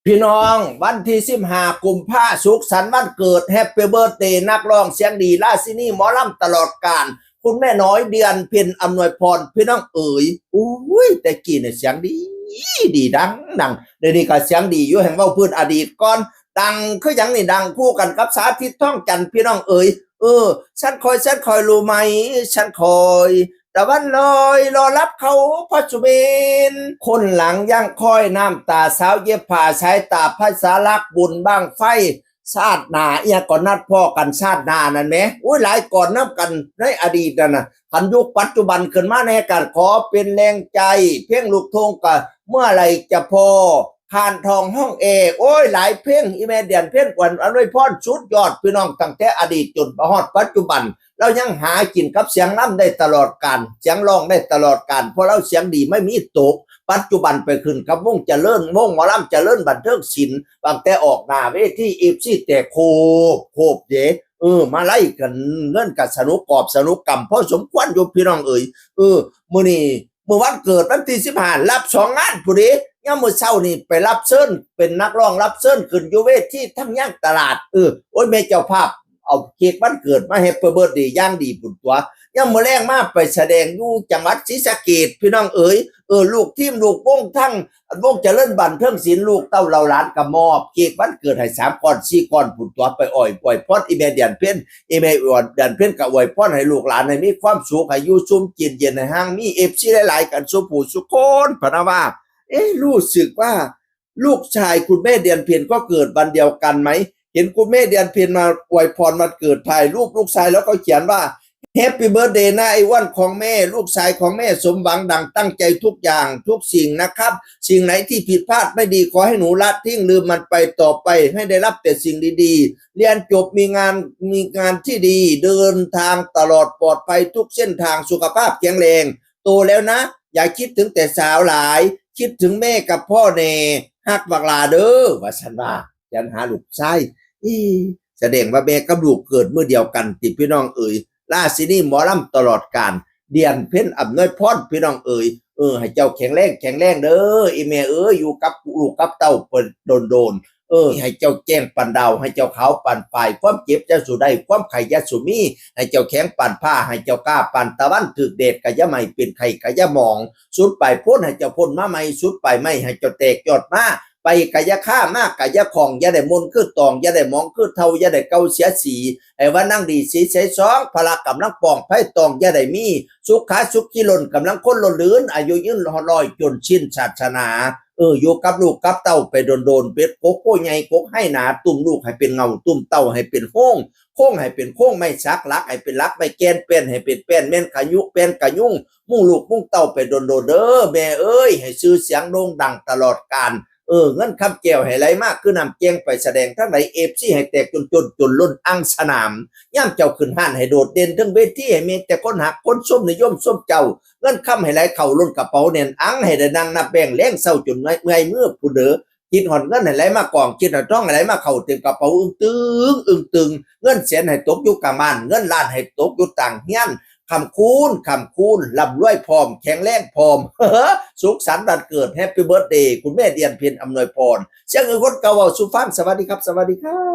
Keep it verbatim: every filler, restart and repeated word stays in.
พี่น้อง วันที่สิบห้ากุมภาสุขสันต์วันเกิด Happy Birthday นักร้องเสียงดีราชินีหมอลำตลอดกาล คุณแม่น้อยเดือนเพ็ญอำนวยพร พี่น้องเอ๋ย อุ้ย แต่กี้เนี่ยเสียงดี ดีดังดัง เดี๋ยวนี้ก็เสียงดีอยู่ แห่งเว้าพื้นอดีตก่อน ดังคือหยังนี่ ดังคู่กันกับสาธิต ทองจันทร์ พี่น้องเอ๋ย เออ ฉันคอย ฉันคอย รู้ไหม ฉันคอย ตะวันลอย รอรับเขา พระสุเมน คนหลังยังคอย น้ำตาสาวเย็บผ้า สายตาภาษารัก บุญบั้งไฟ ชาติหน้า อีหยังก่อน นัดพ้อกันชาติหน้านั่นแหม โอ้ย หลายก่อนนำกันในอดีตนั่นน่ะ คันยุคปัจจุบันขึ้นมาแน่ก็ขอเป็นแรงใจ เพลงลูกทุ่งก็เมื่อไหร่จะพอ คานทองห้องแอ โอ้ย หลายเพลง อีแม่เดือนเพ็ญ อำนวยพร สุดยอด พี่น้อง ตั้งแต่อดีตจนมาฮอดปัจจุบัน เรายังหากินกับเสียงลำได้ตลอดกาล เสียงร้องได้ตลอดกาล เพราะเราเสียงดีไม่มีตก ปัจจุบันไปขึ้นกับวงเจริญ วงหมอลำเจริญบันเทิงศิลป์ ตั้งแต่ออกหน้าเวที เอฟซี แตกโคบ โคบเด้ เออ มาไล่กัน เงินก็สนุกกอบสนุกกำพอสมควรอยู่ พี่น้องเอ๋ย เออ มื้อนี้ มื้อวันเกิดวันที่สิบห้า รับสองงานพุ้นเด้ ยามมื้อเช้านี่ไปรับเชิญ เป็นนักร้องรับเชิญขึ้นอยู่เวทีทางย่างตลาด เออ โอ้ย แม่เจ้าภาพเอาเค้กวันเกิดมา Happy Birthday อย่างดีพุ้นตั๊ว ยามมื้อแลงมาไปแสดงอยู่จังหวัดศรีสะเกษ พี่น้องเอ๋ย เออ ลูกทีมลูกวงทั้งวงเจริญบันเทิงศิลป์ ลูกเต้าเหล่าหลานก็มอบเค้กวันเกิดให้สามก้อนสี่ก้อนพุ้นตั๊ว ไปอวย อวยพรอีแม่เดือนเพ็ญ อีแม่เดือนเพ็ญก็อวยพรให้ลูกหลานให้มีความสุข ให้อยู่ซุ่มกินเย็น ให้ห่างมี เอฟซี หลายๆ กันสู่ผู้สู่คน พะนะว่า เอ๊ะ รู้สึกว่า ลูกชายคุณแม่เดือนเพ็ญก็เกิดวันเดียวกันไหม เห็นคุณแม่เดือนเพ็ญมาอวยพรวันเกิด ถ่ายรูปลูกชายแล้วก็เขียนว่า Happy Birthday นะไอ้อ้วนของแม่ ลูกชายของแม่สมหวังดังตั้งใจทุกอย่างทุกสิ่งนะครับ สิ่งไหนที่ผิดพลาดไม่ดีขอให้หนูละทิ้งลืมมันไป ต่อไปให้ได้รับแต่สิ่งดีๆ เรียนจบมีงาน มีงานที่ดี เดินทางตลอดปลอดภัยทุกเส้นทาง สุขภาพแข็งแรง โตแล้วนะ อย่าคิดถึงแต่สาวหลาย คิดถึงแม่กับพ่อแน่ ฮักบักหลาเด้อ ว่าซั่นว่า เขียนหาลูกชาย อี แสดงว่าแม่กับลูกเกิดมื้อเดียวกันติพี่น้องเอ๋ย ราชินีหมอลำตลอดกาล เดือนเพ็ญอำนวยพร พี่น้องเอ๋ย เออ ให้เจ้าแข็งแรงแข็งแรงเด้อ อีแม่เอ๋ย อยู่กับลูกกับเต้าไปโดนๆ เออ ให้เจ้าแจ้งปานดาว ให้เจ้าขาวปานฝ้าย ความเจ็บอย่าสู่ได้ ความไข้อย่าสู่มี ให้เจ้าแข็งปานผ้า ให้เจ้ากล้าปานตะวัน ถืกแดดก็อย่าไหม้ เป็นไข้ก็อย่าหมอง สุดปลายโพนให้เจ้าพ้นมาใหม่ สุดปลายไม้ให้เจ้าแตกยอดมา ไปก็อย่าคา มาก็อย่าคล้อง อย่าได้มนคือตอง อย่าได้หมองคือเฒ่า อย่าได้เก่าเสียสี ให้ว่านั่งดีสีใสสอง พละกำลังป้อง ภัยตองอย่าได้มี สุขาสุขีล้นกำลังคนล้นลื่น อายุยืนฮอดร้อย จนสิ้นศาสนา เออ อยู่กับลูกกับเต้าไปโดนๆ เบ็ดกกโพใหญ่กกไฮหนา ตุ้มลูกให้เป็นเง่า ตุ้มเต้าให้เป็นโฮง โค้งให้เป็นโค้งไม้สัก หลักให้เป็นหลักไม้แก่น แป้นให้เป็นแป้น แม่นขยุแป้นขยุง มุ่งลูกมุ่งเต้าไปโดนๆ เด้อแม่เอ้ย ให้ชื่อเสียงโด่งดังตลอดกาล เออ เงินคำแก้วให้ไหลมาคือน้ำแกง ไปแสดงทางใด เอฟซี ให้แตกจนจนจนล้นอ่างสนาม ยามเจ้าขึ้นฮ้านให้โดดเด่นเทิงเวที ให้มีแต่คนฮักคนชมนิยมชมเจ้า เงินคำให้ไหลเข้าล้นกระเป๋าแน่นอัง ให้ได้นั่งนับแบงค์แลงเช้าจนเมื่อยเมื่อยมือพุ้นเด้อ คิดฮอดเงินให้ไหลมากอง คิดฮอดทองให้ไหลมาเข้าเต็มกระเป๋า อึ้งตึง อึ้งตึง เงินแสนให้ตกอยู่กลางบ้าน เงินล้านให้ตกอยู่ต่างเฮือน ค้ำคูณ ค้ำคูณ ร่ำรวยพร้อม แข็งแรงพร้อม สุขสันต์วันเกิด Happy Birthday คุณแม่เดือนเพ็ญอำนวยพร เสียงอื่นคนเก่าเว้าสู่ฟัง สวัสดีครับ สวัสดีครับ